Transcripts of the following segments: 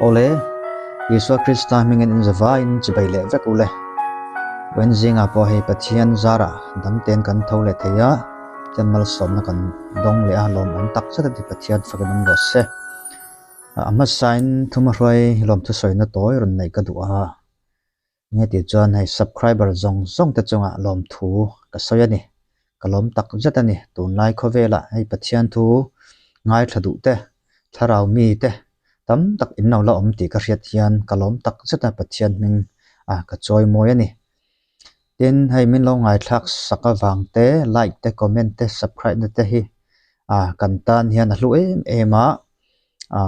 Awle, Isua Krista hmingin in zavaiin chibai leh vek ule. Vawiin zingah pawh hei Pathian zarah damtein kan tho leh thei a, Pathian malsawmna kan dawng leh a, lawmawm tak zet a ti Pathian fakin awm rawh se. A hmasain thumahruai lawmthu sawina tawi rawn neih ka duh a. Nge tih chuan hei subscriber zawng zawng te chungah lawmthu ka sawi a ni. Ka lawm tak zet a ni. Tunlai khawvelah hei Pathian thu ngaithla duh te, thlarau mi te tam tak in lo la awm tih ka hriat hian ka lawm tak zet a Pathian hming a ka chawi mawi a ni. Tin, hei min lo ngaithlak sak avang te, like te, comment te, subscribe na te hi a kan tan hian a hlu em em a, a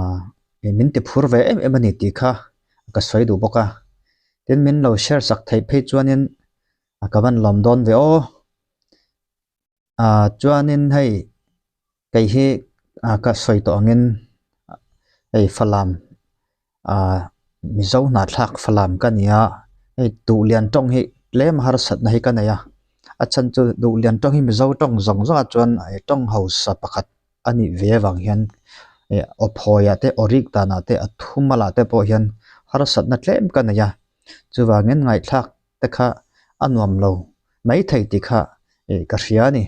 min ti phur ve em em a ni tih kha ka sawi duh bawk a tin min lo share sak theih phei chuanin a ka van lawm dawn ve aw ah chuanin hei kei hi ah ka sawi tawh angin hei falam ah mizo hnahthlak falam ka ni a hei duhlian tawng hi tlem harsatna hi ka nei a a chhan chu duhlian tawng hi mizo tawng zawng zawng ah chuan tawng hausa pakhat. a nih ve avang hian eh aw phawiah te aw rik danah te a thumalah te pawh hian harsatna tlem ka nei a chuvangin ngaihthlak te kha a nuam lo mai thei tih kha eh ka hria a ni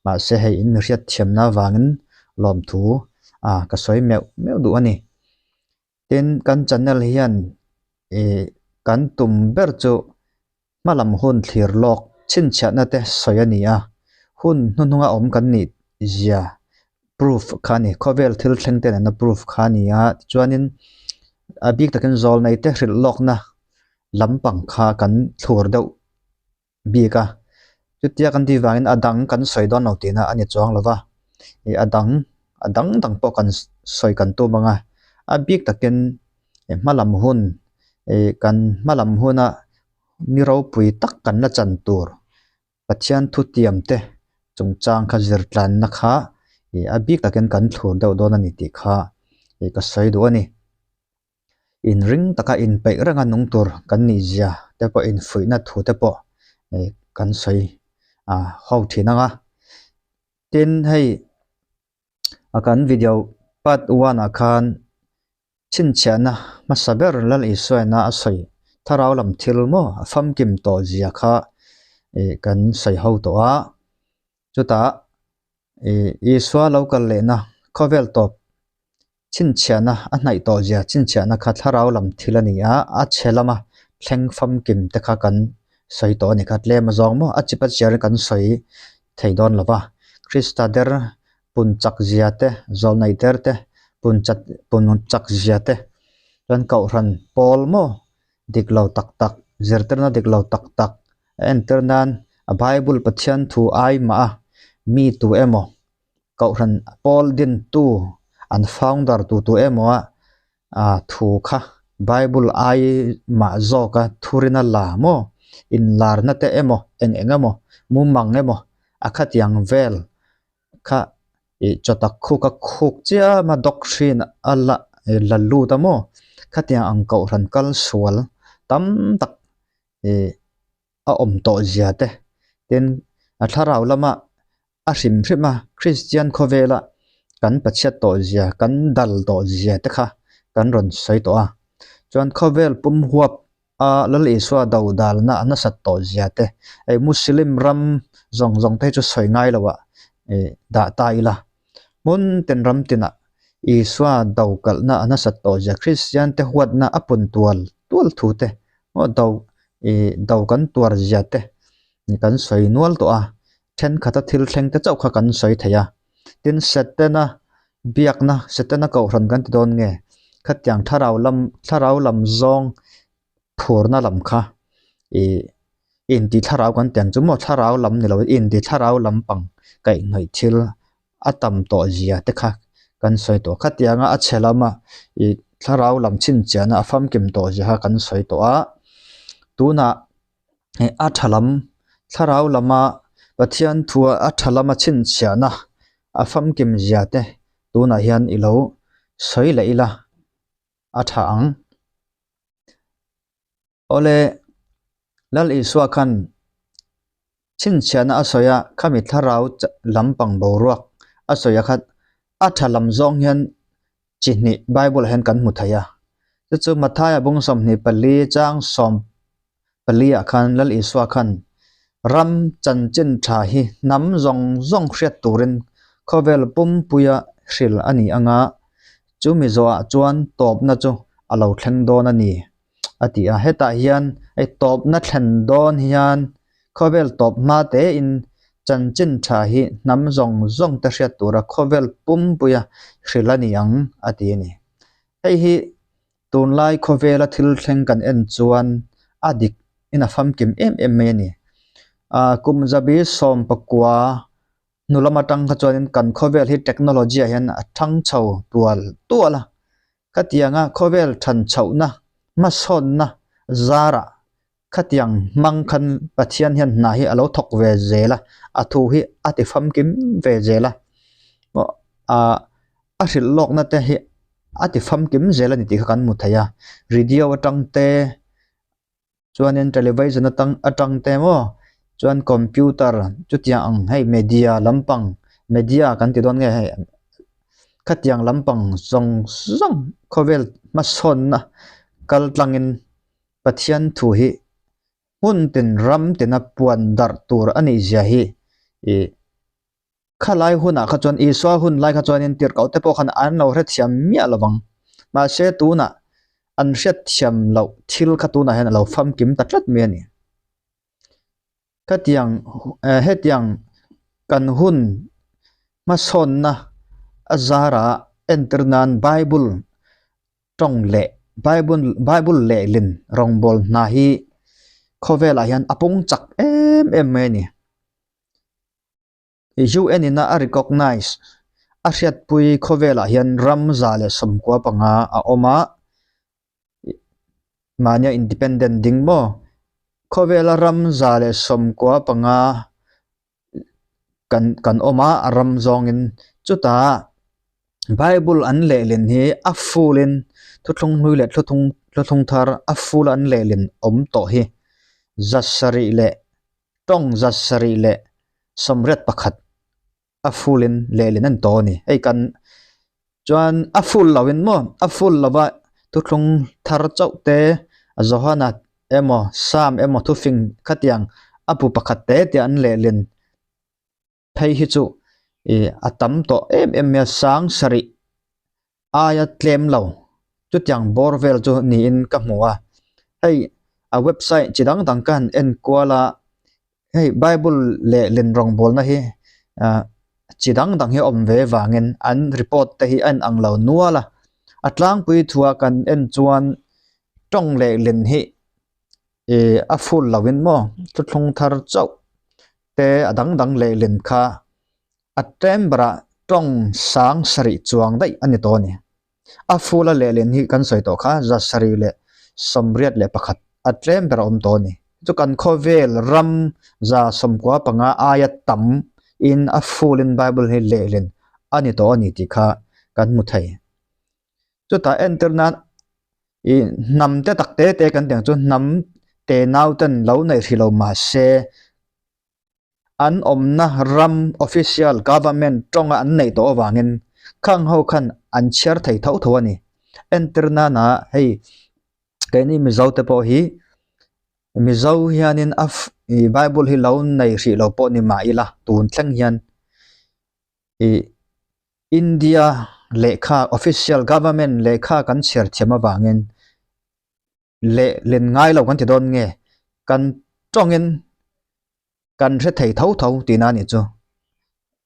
mahse hei in hriat thiamna avangin lawmthu ah ka sawi meuh meuh duh a ni tin kan channel hian eh kan tum ber chu. Hmalam hun thlir lawk chhinchhiahna te sawi a ni a, hun hnuhnunga awm kan nih zia proof kha a ni. Khawvel thil thleng te nena proof kha a ni a, tichuanin a bik takin zawlnei te hrilh lawkna lampang kha kan thlur deuh bik a. Chutia kan tih vangin a dang kan sawi dawn lo tihna a ni chuang lo va, ih a dang a dang dang pawh kan sawi kan tum ang a, a bik takin hmalam hun ih kan hmalam huna ni ropui tak kan la chan tur Pathian thutiam te chungchang kha zir tlanna kha ih a bik takin kan thlur deuh dawn a ni tih kha ih ka sawi duh a ni. Inring taka inpeih renga nung tur kan nih zia te pawh infuihna thu te pawh ih kan sawi ah ho thin ang a. Tin hei a kan video part one ah khan Chhinchhiahna hmasa ber Lal Isuaina a sawi thlarau lam thil maw a famkim tawh zia kha ih kan sawi ho tawh a. Chutah ih Isua lo kal lehna khawvel tawp chhinchhiahna a hnaih tawh zia chhinchhiahna kha thlarau lam thil a ni a, a chhe lama thleng famkim te kha kan sawi tawh a ni kha. Tlem azawng maw a chip a chiar in kan sawi thei dawn lo va. Krista der pun chak zia te, zawlnei der te, pun chat pun chak zia te chuan kohhran pawl maw dik lo tak tak zirtirna dik lo tak tak a entir nan a bible Pathian thu ai mah a mi tu emaw kohhran pawl din tu an founder tu tu emaw a ah thu kha bible ai mah zawk a thurina la maw inlarna te emaw eng eng emaw mumang emaw a khatiang vel. Kha ih chawtak khuk a khuk chiam a dawk hrin a la ih la lut a maw khatiang ang kohhran kal sual tam tak ih a awm tawh zia te tin a thlarau lama a hrim hrim a Kristian khawvela kan pachhiat tawh zia kan dal tawh zia te kha kan rawn sawi tawh a chuan khawvel pum huap a Lal Isua do dalna a nasat tawh zia te, hei Muslim ram zawng zawng te hi chu sawi ngai lo ah ih dah ta ila. Hmun tin ram tinah Isua do kalhna a nasat tawh zia, Kristian te huatna a pun tual tual thu te maw do ih do kan tuar zia te kan sawi nual tawh a, thenkhat a thil thleng te chauh kha kan sawi thei a. Tin Setana biakna Setana kohhran kan ti dawn nge khatiang thlarau lam thlarau lam zawng phurna lam kha ih inti thlarau kan ti ang chu maw thlarau lam ni lo inti thlarau lampang kaihhnawih thil a tam tawh zia te kha kan sawi tawh khatianga a chhe lama ih thlarau lam chhinchhiahna a famkim tawh zia kha kan sawi tawh a tunah. Hei a tha lam thlarau lama Pathian thua a tha lama chhinchhiahna a famkim zia te tunah hian i lo sawi leh ila a tha ang. Awle Lal Isua khan chhinchhiahna a sawi a khami thlarau lampang boruak a sawi a khat a tha lam zawng hian chi hnih Bible ah hian kan hmu thei a. Chu chu Mathaia bung 24 chang 14 ah khan Lal Isua khan ram chanchin tha hi hnam zawng zawng hriat turin khawvel pumpuia hril a ni anga chumi zawhah chuan tawpna chu a lo thleng dawn a ni a ti a. Hetah hian hei tawpna thlen dawn hian khawvel tawp hma tein chanchin tha hi hnam zawng zawng te hriat tura khawvel pumpuia hril a ni ang a ti a ni. Hei hi tunlai khawvela thil thleng kan en chuan a dik in a famkim em em mai a ni. Aa kum zabi 19 hnu lam atang kha chuanin kan khawvel hi technology ah hian a thang chho tual tual a. Khatianga khawvel than chhohna hmasawnna zarah khatiang hmang khan Pathian hian hna hi a lo thawk ve zel a, a thu hi a ti famkim ve zel a. Aaa a hrilh lawkna te hi a ti famkim zel a ni tih kha kan hmu thei a. Radio atang te chuanin television atang atang te maw chuan computer chutiang ang hei media lampang media kan ti dawn nge hei khatiang lampang zawng zawng khawvel hmasawnna kal tlangin Pathian thu hi hmun tin ram tina puan darh tur a nih zia hi ih Khalai hunah kha chuan Isua hun lai kha chuanin tirhkoh te pawh khan an lo hrethiam miah lo vang. Mahse tunah an hriatthiam loh thil kha tunah hian a lo famkim ta tlat mai a ni. Khatiang eh hetiang kan hun hmasawnna a zara entir nan Bible tawng leh Bible Bible lehlin rawngbâwl hna hi khawvelah hian a pung chak em em mai a ni. UN ina a recognise a hriatpui khawvelah hian ram 195 a awm a, mahnia independent ding maw? Khawvela ram 195 kan kan awm a, a ram zawngin chutah Bible an lehlin hi a full in thuthlung hlui leh thuthlung thuthlung thar a full a an lehlin awm tawh hi 700 leh tawng 781 a full in lehlin an tawh a ni. Hei kan chuan a full lo in maw a full lova thuthlung thar chauh te Johana emaw Psalm emaw thufing khatiang a bu pakhat te te an lehlin phei hi chu ih a tam tawh em em mai a 7000 aia tlem lo chutiang bawr vel chu niin ka hmu a hei a website chi dang dang ka han en kual a hei bible leh len rawngbawlna hi ah chi dang dang hi a awm ve vangin an report te hi a inang lo nual a a tlangpui thuah kan en chuan tawng leh len hi ih a full lo in maw thuthlung thar chauh te a dang dang leh len kha a tlem berah tawng 7000 chuang daih a ni tawh a ni. A full a lehlin hi kan sawi tawh kha 781 a tlem ber a awm tawh a ni. Chu kan khawvel ram 195 aia tam in a full in Bible hi lehlin a ni tawh a ni tih kha kan hmu thei. Chutah entir nan ih hnam te tak te te kan tih ang chu hnam te nau ten lo neih hrih lo mahse an awmna ram official government tawnga an neih tawh avangin khang ho khan an chhiar thei tho tho a ni. Entir nana hei keini Mizo te pawh hi Mizo hianin a ih Bible hi lo nei hrih lo pawh ni mah ila tun thleng hian ih India lehkha official government lehkha kan chhiar thiam avangin leh len ngai lo kan ti dawn nge kan tawngin kan hre thei tho tho tihna a nih chu.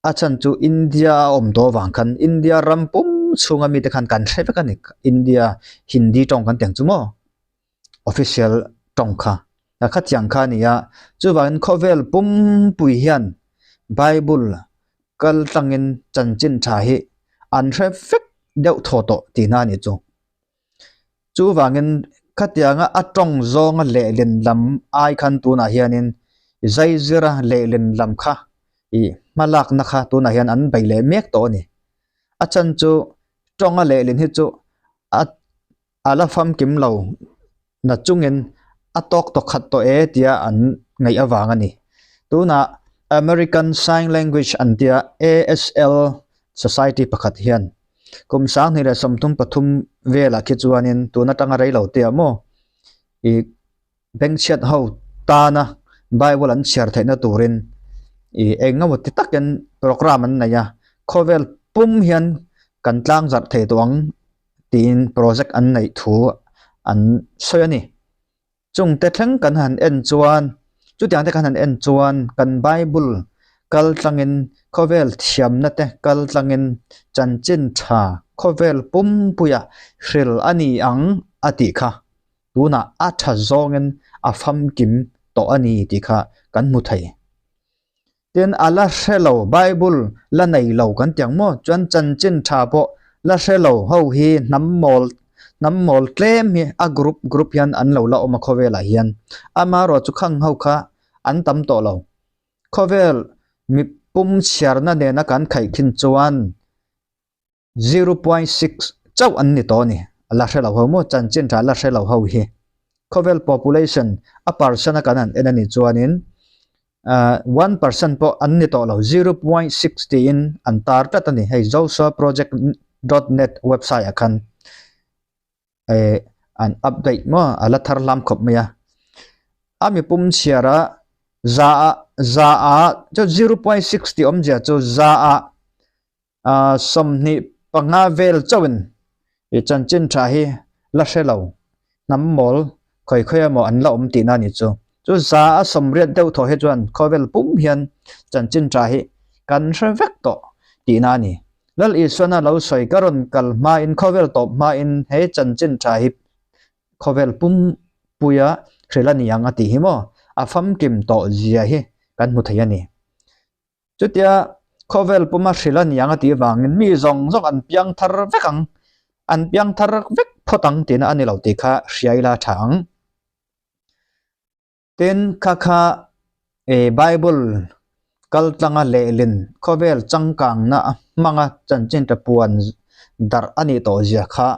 A chhan chu India a awm tawh avang khan India ram pum chhunga mite khan kan hre vek a ni India Hindi tawng kan tih ang chu maw official tawng kha a khatiang kha a ni a chuvangin khawvel pumpui hian Bible kal tlangin chanchin tha hi an hre vek deuh thaw tawh tihna a nih chu. Chuvangin khatianga a tawng zawnga lehlin lam ai khan tunah hianin zaizira lehlin lam kha ih hmalakna kha tunah hian an bei leh mek tawh a ni. A chhan chu tawnga lehlin hi chu a a la famkim lo na chungin a tawk tawk khat tawh e tia an ngaih avang a ni. Tunah American Sign Language an tia ASL Society pakhat hian. Kum 2033 velah khi chuanin tun atanga rei lo te ah maw ih bengchhiat ho tana Bible an chhiar theihna turin ih eng emaw ti takin program an nei a, khawvel pum hian kan tlang zarh thei tawh ang tiin project an neih thu an sawi a ni. Chungte thleng kan han en chuan, chutiang te kan han en chuan kan Bible kal tlangin khawvel thiamna te kal tlangin chanchin tha khawvel pumpuia hril a ni ang a tih kha tunah a tha zawngin a famkim tawh a ni tih kha kan hmu thei. Tin, a la hre lo, Bible la nei lo kan ti ang maw? Chuan chanchin tha pawh la hre lo ho hi hnam mawl, hnam mawl tlem hi a group group hian an lo la awm a khawvelah hian. Amaherawh chu khang ho kha an tam tawh lo. Khawvel mipum chhiarna nena kan khaihkhin chuan 0.6 chauh an ni tawh a ni. A la hre lo ho maw? Chanchin tha la hre lo ho hi. Khawvel population a percent a kan han en a nih chuanin 1% pawh an ni tawh lo, 0.6 tiin an tar tlat a ni. Hei joshua project dot net website ah khan an update maw a la thar hlam khawp mai a. A mipum chhiara za ah za ah chu 0.6 tih awmzia chu za ah 25 vel chauhin i chanchin tha hi la hre lo, hnam mawl khawi khawi emaw an la awm tihna a ni chu. Chu za a 80 deuh thaw hi chuan khawvel pum hian chanchin tha hi kan hre vek tawh tihna a ni. Lal Isuana lo sawi ka rawn kal hmain khawvel tawp hmain he chanchin tha hi khawvel pum puia hrilh a ni ang a tih hi maw a famkim tawh zia hi kan hmu thei a ni. Chutia khawvel puma hrilh a niang a tih vangin mi zawng zawng an piang thar vek ang, an piang thar vek phawt ang tihna a ni lo tih kha hria ila tha ang. Tin, kha kha e Bible kal tlanga lehlin khawvel changkangna a hmanga chanchin tha puan darh a nih tawh zia kha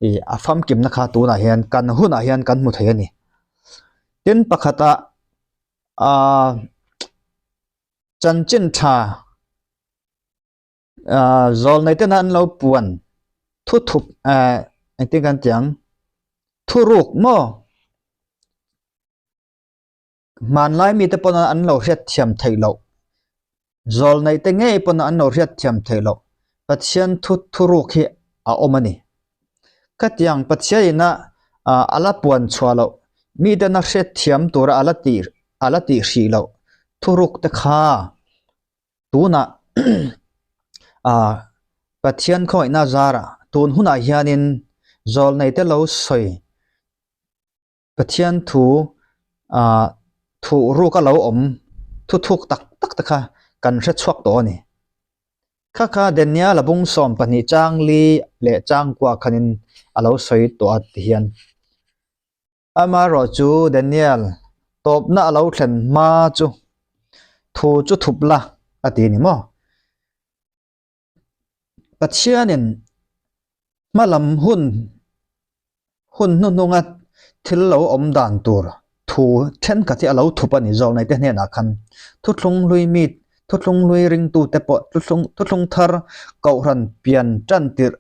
e a famkimna kha tunah hian kan hunah hian kan hmu thei a ni. Tin, pakhata ah chanchin tha ah zawl nei ten an lo puan thu thup eh engtin kan ti ang thuruk maw hmanlai mite pawn an lo hriat thiam theih loh zawl nei te ngei pawn an lo hriat thiam theih loh Pathian thu thuruk hi a awm a ni. Khatiang Pathian ina a la puan chhuah loh miten a hriat thiam tura a la tih a la tih hrih loh thuruk te kha tunah ah Pathian khawngaihna zarah tun hunah hianin zawlnei te lo sawi Pathian thu ah thuh ruk a lo awm thu thuk tak tak te kha kan hre chhuak tawh a ni. Kha kha Daniel a bung 12 chang li leh chang kua khanin a lo sawi tawh a ti hian. Amaherawh chu Daniel tawpna a lo thlen hma chu thu chu thup la a ti a ni maw? Pathianin hma lam hun hun hnuhnunga thil lo awm dan tur thu thenkhat hi a lo thup a ni zawk nei te hnenah khan thuthlung hlui mi thuthlung hlui ringtute pawh thuthlung thuthlung thar kohhran pian tan tirh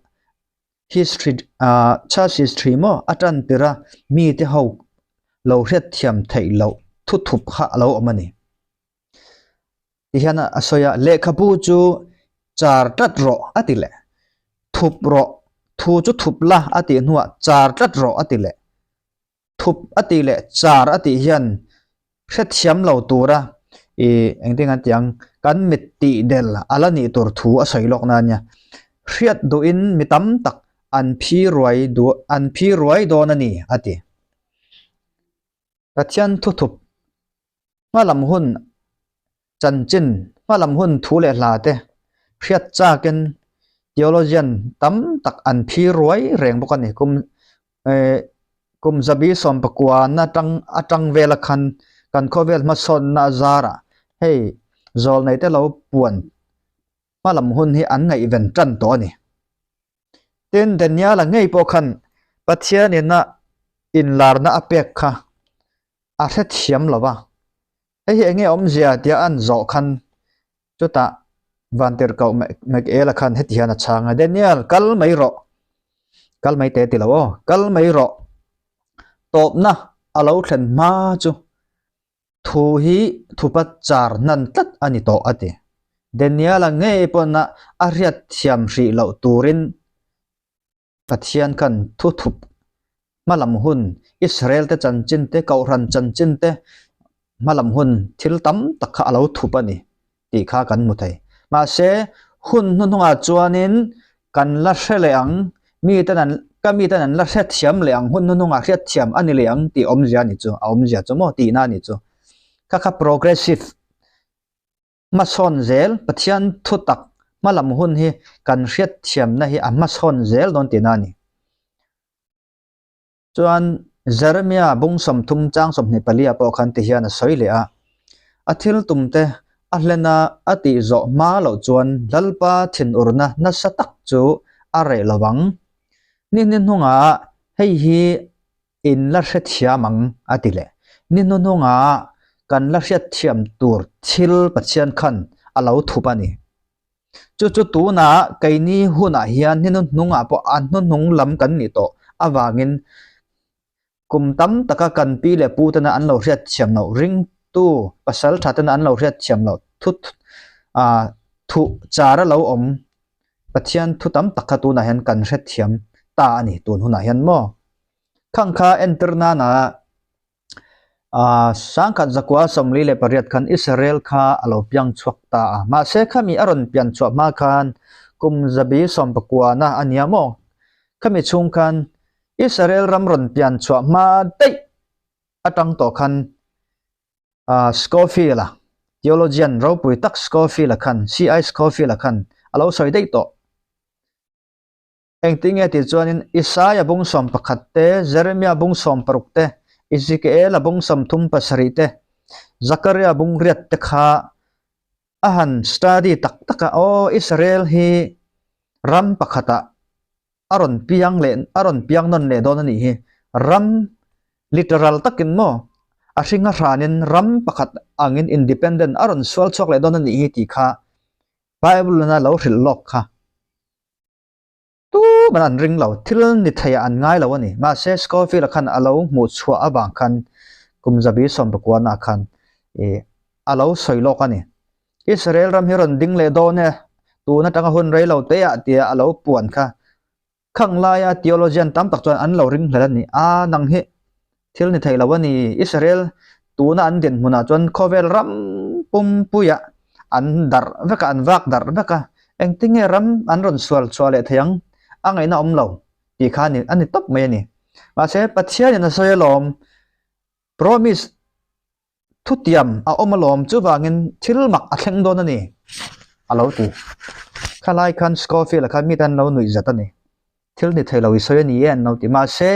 history ah church history maw a tan tirh a mite ho lo hriatthiam theih loh thu thup kha a lo awm a ni. Ti hian a sawi a, lehkhabu chu char tlat rawh a ti leh. Thup rawh, thu chu thup la a tih hnuah char tlat rawh a ti leh. Thup a tih leh char a tih hian hrethiam lo tura i engtin an ti ang, kan mit tih del a la nih tur thu a sawi lawk na a nia. Hriat duhin mi tam tak an phi ruai duh an phi ruai dawn a ni a ti. Pathian thuthup hmalam hun chanchin, hmalam hun thu leh hla te hriat chakin theologian tam tak an phi ruai reng bawk a ni. Kum eh kum zabi 19 na atang atang vela khan kan khawvel hmasawnna a zarah hei zawlnei te lo puan hmalam hun hi an ngaihven tan tawh a ni. Tin, Daniel-a ngei pawh khan Pathianina inlarna a pek kha a hrethiam lo va, hei hi eng nge awmzia tia an zawh khan chutah Vantirhkoh Mikaela khan heti hian a chhang a, Daniel, kal mai rawh. Kal mai teh ti lo aw, kal mai rawh. Tawpna a lo thlen hma chu thu hi thupa char hnan tlat a ni tawh a ti. Daniel-a ngei pawhna a hriat thiam hrih loh turin Pathian khan thu thup hmalam hun, Israel te chanchin te, Kohhran chanchin te hmalam hun thil tam tak kha a lo thup a ni tih kha kan hmu thei. Mahse, hun hnuhnungah chuanin kan la hre leh ang, miten an, ka miten an la hrethiam leh ang, hun hnuhnungah hriatthiam a ni leh ang tih awmzia a ni chu, a awmzia chu maw tihna a ni chu. Kha kha progressive Hmasawn zel, Pathian thutak hmalam hun hi kan hriatthiamna hi a hmasawn zel dawn tihna a ni. Chuan Jeremia bung 30 chang 24 pawh khan ti hian a sawi leh a, A thil tumte a hlena a tih zawh hma loh chuan Lalpa thinurna nasa tak chu a reh lo vang. Ni hnuhnungah hei hi In la hrethiam ang, a ti leh. Ni hnuhnungah kan la hriatthiam tur thil Pathian khan a lo thup a ni. Chu chu tunah keini hunah hian ni hnuhnungah pawh a hnuhnung lam kan nih tawh avangin kum tam taka kan pi leh pu tena an lo hriatthiam loh ringtu pasal tha tena an lo hriatthiam loh thu thuh char a lo awm Pathian thu tam tak kha tunah hian kan hrethiam ta a ni tun hunah hian maw. Khang kha entir nana sangkhat zakua 48 khan Israel kha a lo piang chhuak ta a. Mahse khami a rawn pian chhuah hma khan kum zabi 19 na a nia maw. Khami chhung khan Israel ram rawn pian chhuah hma daih atang tawh khan Scofield-a, theologian ropui tak Scofield-a khan, C.I. Scofield-a khan a lo sawi daih tawh. Engtin nge tih chuanin Isaia bung 11 te, Jeremia bung 60 te, Ezekiela bung 37 te, Zakaria bung 8 te kha a han study tak tak a, aw Israel hi ram pakhatah a rawn piang leh a rawn piang nawn leh dawn a nih hi. Ram literal takin maw a hringa hranin ram pakhat angin independent a rawn sual chhuak leh dawn a nih hi tih kha Bible in a lo hrilh lawk kha. Tuman an ring lo, thil ni theiah an ngai lo a ni. Mahse Scofield-a khan a lo hmuh chhuah avang khan kum zabi 19 ah khan ih a lo sawi lawk a ni. Israel ram hi rawn ding leh dawn e, tun atanga hun rei lo te ah tia a lo puan kha. Khang laia theologian tam tak chuan an lo ring hlel a ni. A, nang hi thil ni thei lo a ni. Israel tuna an dinhmunah chuan khawvel ram pumpuiah an darh vek a, an vak darh vek a. Engtin nge ram an rawn sual chhuah leh thei ang? A ngaihna awm lo tih kha a ni tawp mai a ni. Mahse, Pathianin a sawi alawm, promise, Thutiam a awm alawm chuvangin thil mak a thleng dawn a ni, a lo ti. Khalai khan Scofield-a khan mite an lo nuih zat a ni. Thil ni thei lo i sawi a ni e an lo ti. Mahse,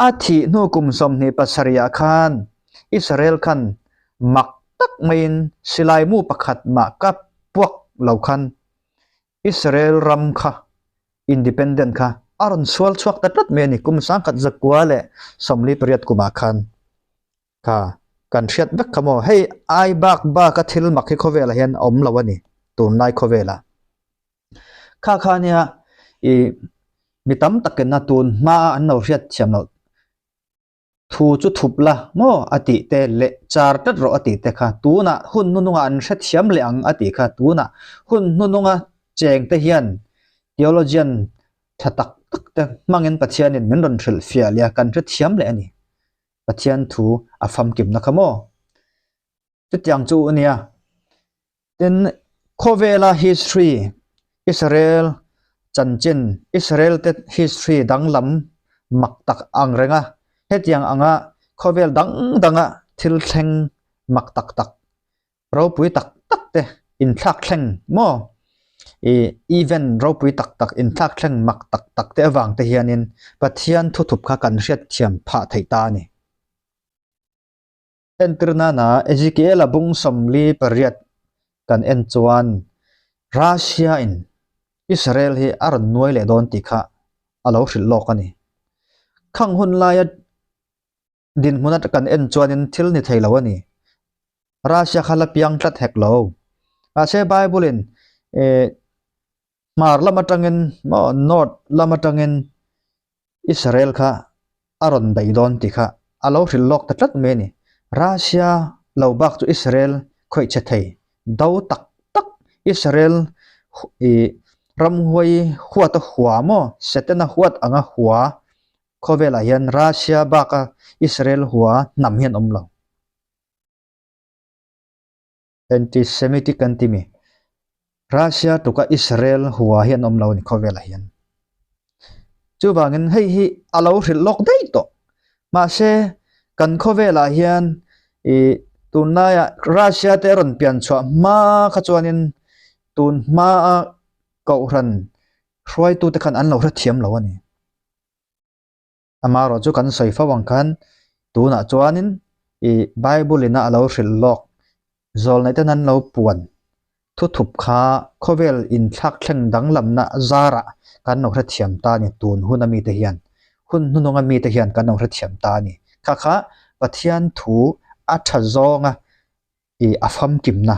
a thih hnu kum 27 ah khan Israel khan mak tak maiin silai mu pakhat mah kap puak lo khan Israel ram kha independent kha a rawn sual chhuak ta tlat mai a ni. Kum 1948 kumah khan kha kan hriat vek kha maw. Hei ai bak bak a thil mak hi khawvelah hian a awm lo a ni tunlai khawvelah. Kha kha nia i mi tam takin a tun hma an lo hriat thiam loh Thu chu thup la maw a tih te leh char tlat rawh a tih te kha tunah hun hnununga an hrethiam leh ang a tih kha tunah hun hnununga cheng te hian theologian tha tak tak te hmangin Pathianin min rawn hrilh fiah leh a kan hrethiam leh a ni. Pathian thu a famkimna kha maw? Chutiang chu a nia. Tin, khawvela history, Israel chanchin, Israel te history danglam mak tak ang reng a, hetiang anga khawvel dang danga thil thleng mak tak tak, ropui tak tak te inthlak thleng maw? Ih, event ropui tak tak inthlak thleng mak tak tak te avang te hianin Pathian thuthup kha kan hriatthiam phah theih ta a ni. Entir nana Ezekiel-a bung 48 kan en chuan Russia-in Israel hi a rawn nuai leh dawn tih kha a lo hrilh lawk a ni. Khang hun laia dinhmun atang kan en chuanin thil ni thei lo a ni. Russia kha la piang tlat hek lo. Mahse Bible in eh hmar lam atangin maw north lam atangin Israel kha a rawn bei dawn tih kha a lo hrilh lawk ta tlat mai a ni. Russia lo bak chu Israel khawih che thei do tak tak Israel ih ramhuai huat a hua maw Setana huat anga hua khawvelah hian Russia baka Israel hua hnam hian awm lo. Anti-Semitic an ti mi. Russia tluka Israel hua hi an awm lo a ni khawvelah hian. Chuvangin hei hi a lo hrilh lawk daih tawh. Mahse kan khawvelah hian ih tunlaiah Russia te a rawn pian chhuah hma kha chuanin tun hmaa kohhran hruaitute khan an lo hrethiam lo a ni. Amaherawh chu kan sawi fo ang khan tunah chuanin ih Bible ina a lo hrilh lawk zawlnaih ten an lo puan thuthup kha khawvel inthlak thleng danglamna zarah kan lo hrethiam ta a ni tun hun a mite hian hun hnuhnawng a mite hian kan lo hrethiam ta a ni. Kha kha Pathian thu a tha zawnga ih a famkimna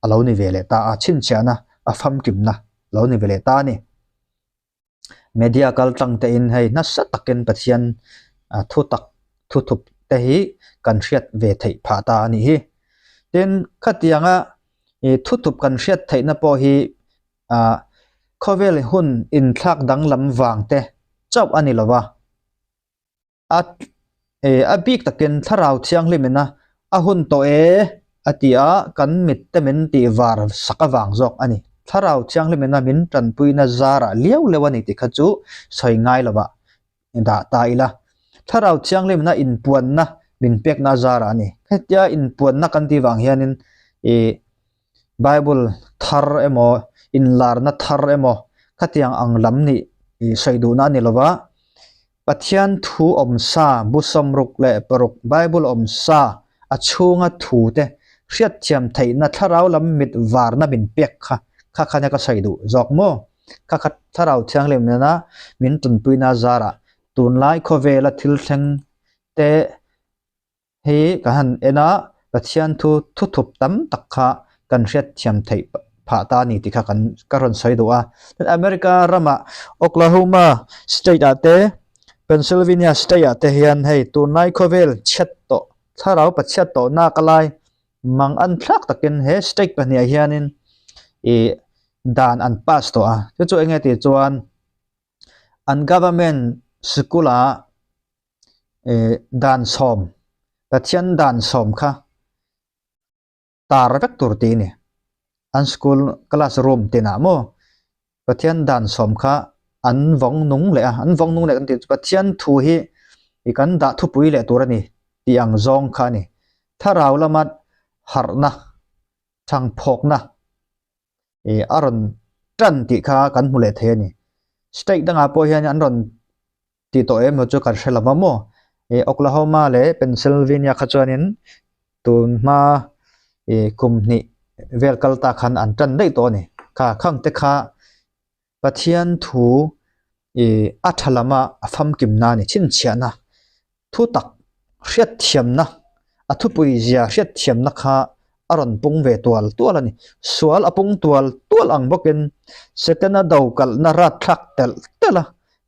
a lo ni ve leh ta a, chhinchhiahna a famkimna a lo ni ve leh ta a ni. Media kal tlang te in hei nasa takin Pathian thu tak thu thup te hi kan hriat ve theih phah ta a nih hi. Tin, khatianga ih thu thup kan hriat theihna pawh hi ah khawvel hun inthlak danglam vang te chauh a ni lo va. A e a bik takin thlarau thianghlim ina a hun tawh e a ti a, kan mit te min tih var sak avang zawk a ni. Thlarau thianghlim ina min tanpuina zarah liau leuh a ni tih kha chu sawi ngai lovah dah ta ila. Thlarau thianghlim ina inpuanna min pekna zarah a ni. Hetia inpuanna kan tih vang hianin ih Bible thar emaw inlarna thar emaw khatiang ang lam nih ih sawi duhna a ni lova. Pathian thu awm sa, bu 66 Bible awm sa a chhunga thu te hriatthiam theihna thlarau lam mit varna min pek kha kha kha nia ka sawi duh zawk maw? Kha kha thlarau thianghlim nena min tunpuina zarah tunlai khawvela thil thleng te Hei ka han en a, Pathian thu thuthup tam tak kha kan hriatthiam theih phah ta a ni tih kha kan ka rawn sawi duh a. Tin America ramah Oklahoma state ah te Pennsylvania state ah te hian hei tunlai khawvel chhiat tawh thlarau pachhiat tawh nak a lai mang an thlak takin he state pahniah hianin ih dan an pass tawh a. Chu chu enge tih chuan an government sikul ah eh dan sawm Pathian dan sawm kha tar vek tur tih a ni an school class room tinah maw Pathian dan sawm kha an vawng nung leh a an vawng nung leh kan tih chu Pathian thu hi ih kan dah thupui leh tur a ni tih ang zawng kha a ni thlarau lama harhna thangphawkna ih a rawn tan tih kha kan hmu leh thei a ni state dangah pawh hian an rawn tih tawh em chu kan hre lo va maw ih Oklahoma leh Pennsylvania kha chuanin tun hma ih kum hnih vel kal ta khan an tan daih tawh a ni kha khang te kha Pathian thu ih a tha lama a famkimna a ni chhinchhiahna Thu tak hriatthiamna, a thupui zia hriatthiamna kha a rawn pung ve tual tual a ni. Sual a pung tual tual ang bawkin Setana do kalhna rat thlak telh telh a,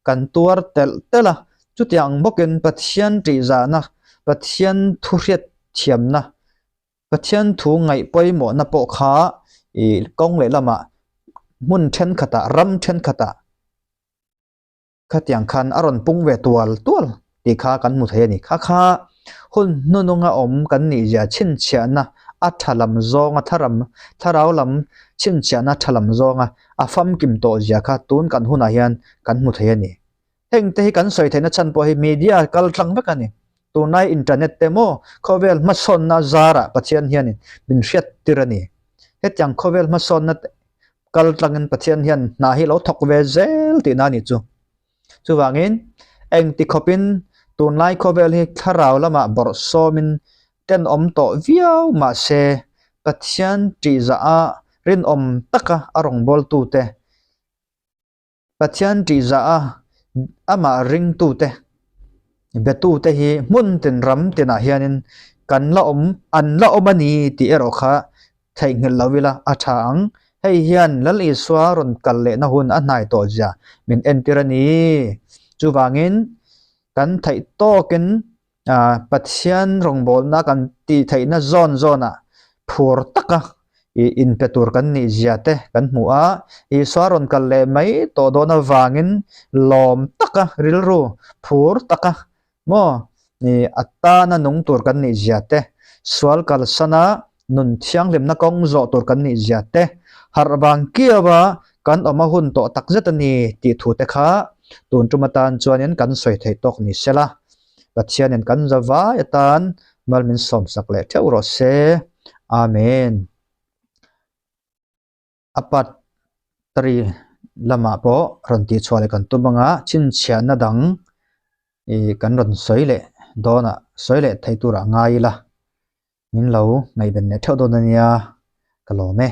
kan tuar telh telh a. Chutiang ang bawkin Pathian ṭihzahna, Pathian thu hriatthiamna, Pathian thu ngaih pawimawhna pawh kha ih kawng lehlamah hmun ṭhenkhatah, ram ṭhenkhatah, Khatiang khan a rawn pung ve tual tual tih kha kan hmu thei a ni. Kha kha hun hnununga awm kan nih zia chhinchhiahna a tha lam zawnga thlaram thlarau lam chhinchhiahna tha lam zawnga a famkim tawh zia kha tun kan hunah hian kan hmu thei a ni. Heng te hi kan sawi theihna chhan pawh hi media kal tlang vek a ni. Tunlai internet te maw khawvel hmasawnna zarah Pathian hianin min hriat tir a ni. Hetiang khawvel hmasawnna kal tlangin Pathian hian hna hi lo thawk ve zel tihna a nih chu. Chuvangin engti khawpin tunlai khawvel hi thlarau lamah bawrh sawmin tenawm tawh viau mahse Pathian tihzah a rinawm taka a rawngbawltute Pathian tihzah a amah ringtute betute hi hmun tin ram tinah hianin kan la awm an la awm a ni tih erawh kha theihnghilh lo ila a tha ang. Hei hian Lal Isua rawn kal lehna hun a hnai tawh zia min entir a ni. Chuvangin kan theih tawkin Pathian rawngbawlna kan tih theihna zawn zawnah phur taka inpe tur kan nih zia te kan hmu a. Isua rawn kal leh mai tawh dawn avangin lawm taka rilru phur taka Maw? Ni, a tana nung tur kan nih zia te, sual kalsana nun thianghlimna kawng zawh tur kan nih zia te, harh vang kiau a kan awm a hun tawh tak zet a ni tih thu te kha tun tum atan chuanin kan sawi thei tawk ni sela. Pathianin kan za vai atan mal min sawmsak leh theuh rawh se. Amen. A part three lamah pawh rawn tih chhuah leh kan tum anga chhinchhiahna dang ih kan rawn sawi leh dawn ah sawi leh thei turah ngai ila min lo ngaihven leh theuh dawn ania ka lawm e.